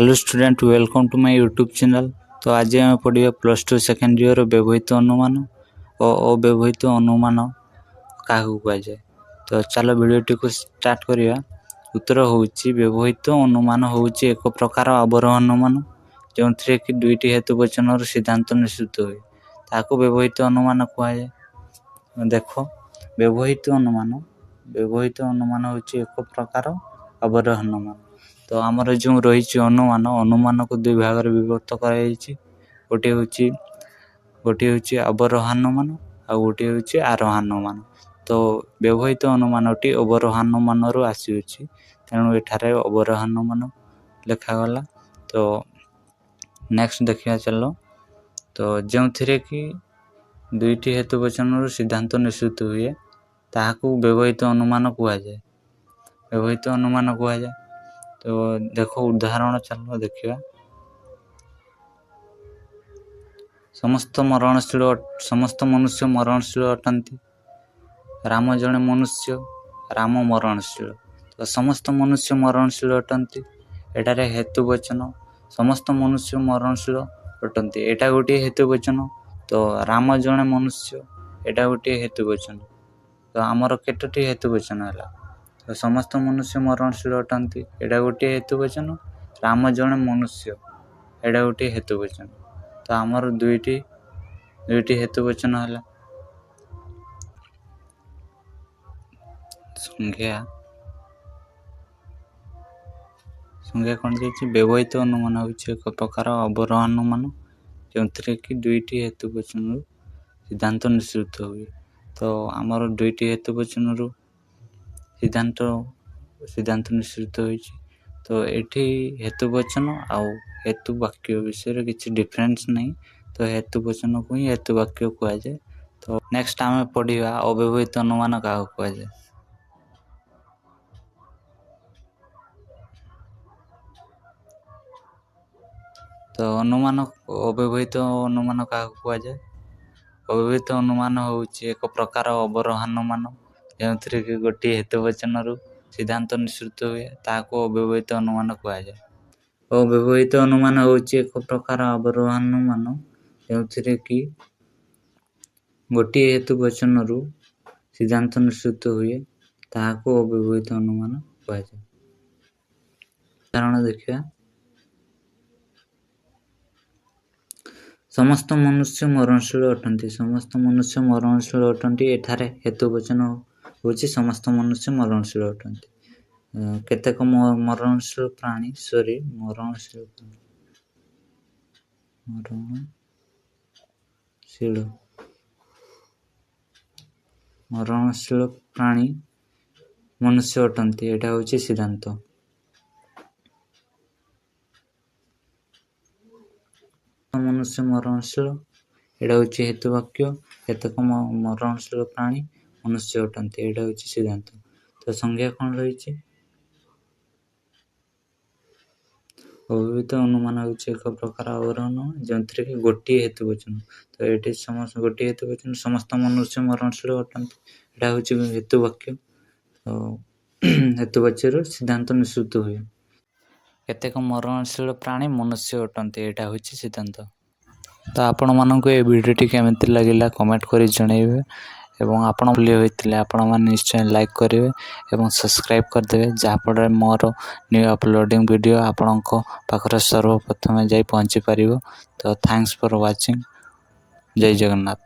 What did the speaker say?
Hello student, welcome to my YouTube channel. ତ ଆଜି ଆମେ ପଢ଼ିବା +2 ସେକେଣ୍ଡ ଇୟର ବ୍ୟବହୃତ ଅନୁମାନ ଓ ଅବ୍ୟବହୃତ ଅନୁମାନ କାହାକୁ କୁହାଯାଏ। ତ ଚାଲ ଭିଡ଼ିଓଟିକୁ ଷ୍ଟାର୍ଟ କରିବା। ଉତ୍ତର ହେଉଛି, ବ୍ୟବହୃତ ଅନୁମାନ ହେଉଛି ଏକ ପ୍ରକାର ଅବରୋହ ଅନୁମାନ, ଯେଉଁଥିରେ କି ଦୁଇଟି ହେତୁ ବଚନର ସିଦ୍ଧାନ୍ତ ନିଃସୃତ ହୁଏ, ତାହାକୁ ବ୍ୟବହୃତ ଅନୁମାନ କୁହାଯାଏ। ଦେଖ, ବ୍ୟବହୃତ ଅନୁମାନ ହେଉଛି ଏକ ପ୍ରକାର ଅବରୋହ ଅନୁମାନ। ତ ଆମର ଯେଉଁ ରହିଛି ଅନୁମାନ, ଅନୁମାନକୁ ଦୁଇ ଭାଗରେ ବିଭକ୍ତ କରାଯାଇଛି। ଗୋଟିଏ ହେଉଛି ଅବରୋହାନୁମାନ ଆଉ ଗୋଟିଏ ହେଉଛି ଆରୋହାନୁମାନ। ତ ବ୍ୟବହୃତ ଅନୁମାନଟି ଅବରୋହାନୁମାନରୁ ଆସିଅଛି, ତେଣୁ ଏଠାରେ ଅବରୋହାନୁମାନ ଲେଖାଗଲା। ତ ନେକ୍ସଟ ଦେଖିବା ଚାଲ। ତ ଯେଉଁଥିରେ କି ଦୁଇଟି ହେତୁ ବଚନରୁ ସିଦ୍ଧାନ୍ତ ନିଃସୃତ ହୁଏ, ତାହାକୁ ବ୍ୟବହୃତ ଅନୁମାନ କୁହାଯାଏ। ବ୍ୟବହୃତ ଅନୁମାନ କୁହାଯାଏ। ତ ଦେଖ, ଉଦାହରଣ ଚାଲ ଦେଖିବା। ସମସ୍ତ ମନୁଷ୍ୟ ମରଣଶୀଳ ଅଟନ୍ତି। ରାମ ଜଣେ ମନୁଷ୍ୟ, ରାମ ମରଣଶୀଳ। ତ ସମସ୍ତ ମନୁଷ୍ୟ ମରଣଶୀଳ ଅଟନ୍ତି, ଏଠାରେ ହେତୁ ବଚନ। ସମସ୍ତ ମନୁଷ୍ୟ ମରଣଶୀଳ ଅଟନ୍ତି, ଏଇଟା ଗୋଟିଏ ହେତୁ ବଚନ। ତ ରାମ ଜଣେ ମନୁଷ୍ୟ, ଏଇଟା ଗୋଟିଏ ହେତୁ ବଚନ। ତ ଆମର କେତୋଟି ହେତୁ ବଚନ ହେଲା? ତ ସମସ୍ତ ମନୁଷ୍ୟ ମରଣଶୀଳ ଅଟନ୍ତି, ଏଇଟା ଗୋଟିଏ ହେତୁ ବଚନ। ରାମ ଜଣେ ମନୁଷ୍ୟ, ଏଇଟା ଗୋଟିଏ ହେତୁ ବଚନ। ତ ଆମର ଦୁଇଟି ଦୁଇଟି ହେତୁ ବଚନ ହେଲା। ସଂଜ୍ଞା କ'ଣ ଦେଇଛି? ବ୍ୟବହୃତ ଅନୁମାନ ହେଉଛି ଏକ ପ୍ରକାର ଅବରୋହ ଅନୁମାନ, ଯେଉଁଥିରେ କି ଦୁଇଟି ହେତୁ ବଚନରୁ ସିଦ୍ଧାନ୍ତ ନିଃସୃତ ହୁଏ। ତ ଆମର ଦୁଇଟି ହେତୁ ବଚନରୁ ସିଦ୍ଧାନ୍ତ ନିଃସୃତ ହୋଇଛି। ତ ଏଠି ହେତୁ ବଚନ ଆଉ ହେତୁ ବାକ୍ୟ ବିଷୟରେ କିଛି ଡିଫରେନ୍ସ ନାହିଁ। ତ ହେତୁ ବଚନକୁ ହିଁ ହେତୁ ବାକ୍ୟ କୁହାଯାଏ। ତ ନେକ୍ସଟ ଆମେ ପଢ଼ିବା ଅବ୍ୟବହୃତ ଅନୁମାନ କାହାକୁ କୁହାଯାଏ। ତ ଅବ୍ୟବହୃତ ଅନୁମାନ କାହାକୁ କୁହାଯାଏ? ଅବ୍ୟବହୃତ ଅନୁମାନ ହେଉଛି ଏକ ପ୍ରକାର ଅବରୋହାନୁମାନ, ଯେଉଁଥିରେ କି ଗୋଟିଏ ହେତୁ ବଚନରୁ ସିଦ୍ଧାନ୍ତ ନିଃସୃତ ହୁଏ, ତାହାକୁ ଅବ୍ୟବହୃତ ଅନୁମାନ କୁହାଯାଏ। ଅବ୍ୟବହୃତ ଅନୁମାନ ହେଉଛି ଏକ ପ୍ରକାର ଅବରୋହାନୁମାନ, ଯେଉଁଥିରେ କି ଗୋଟିଏ ହେତୁ ବଚନରୁ ସିଦ୍ଧାନ୍ତ ନିଃସୃତ ହୁଏ, ତାହାକୁ ଅବ୍ୟବହୃତ ଅନୁମାନ କୁହାଯାଏ। ଉଦାହରଣ ଦେଖିବା। ସମସ୍ତ ମନୁଷ୍ୟ ମରଣଶୀଳ ଅଟନ୍ତି। ସମସ୍ତ ମନୁଷ୍ୟ ମରଣଶୀଳ ଅଟନ୍ତି, ଏଠାରେ ହେତୁ ବଚନ ହେଉଛି ସମସ୍ତ ମନୁଷ୍ୟ ମରଣଶୀଳ ଅଟନ୍ତି। କେତେକ ମରଣଶୀଳ ପ୍ରାଣୀ, ସରି, ମରଣଶୀଳ ପ୍ରାଣୀ ମନୁଷ୍ୟ ଅଟନ୍ତି, ଏଇଟା ହେଉଛି ସିଦ୍ଧାନ୍ତ। ମନୁଷ୍ୟ ମରଣଶୀଳ, ଏଇଟା ହେଉଛି ହେତୁ ବାକ୍ୟ। କେତେକ ମରଣଶୀଳ ପ୍ରାଣୀ ମନୁଷ୍ୟ ଅଟନ୍ତି, ଏଇଟା ହେଉଛି ସିଦ୍ଧାନ୍ତ। ତ ସଂଜ୍ଞା କ'ଣ ରହିଛି? ଅବ୍ୟବହୃତ ଅନୁମାନ ହେଉଛି ଏକ ପ୍ରକାର ଆବରୋହଣ, ଯେଉଁଥିରେ କି ଗୋଟିଏ ହେତୁ ବଚନ। ତ ଏଠି ସମସ୍ତ ଗୋଟିଏ ହେତୁ ବଚନ, ସମସ୍ତ ମନୁଷ୍ୟ ମରଣଶୀଳ ଅଟନ୍ତି, ଏଇଟା ହେଉଛି ହେତୁ ବାକ୍ୟ। ତ ହେତୁ ବାକ୍ୟରୁ ସିଦ୍ଧାନ୍ତ ନିଃସୃତ ହୁଏ। କେତେକ ମରଣଶୀଳ ପ୍ରାଣୀ ମନୁଷ୍ୟ ଅଟନ୍ତି, ଏଇଟା ହେଉଛି ସିଦ୍ଧାନ୍ତ। ତ ଆପଣମାନଙ୍କୁ ଏ ଭିଡ଼ିଓଟି କେମିତି ଲାଗିଲା କମେଣ୍ଟ କରି ଜଣାଇବେ ଏବଂ ଆପଣ ଭୁଲି ହୋଇଥିଲେ ଆପଣମାନେ ନିଶ୍ଚୟ ଲାଇକ୍ କରିବେ ଏବଂ ସବସ୍କ୍ରାଇବ୍ କରିଦେବେ, ଯାହାଫଳରେ ମୋର ନ୍ୟୁ ଅପଲୋଡ଼ିଂ ଭିଡ଼ିଓ ଆପଣଙ୍କ ପାଖରେ ସର୍ବପ୍ରଥମେ ଯାଇ ପହଞ୍ଚି ପାରିବ। ତ thanks for watching. Jay Jagannath.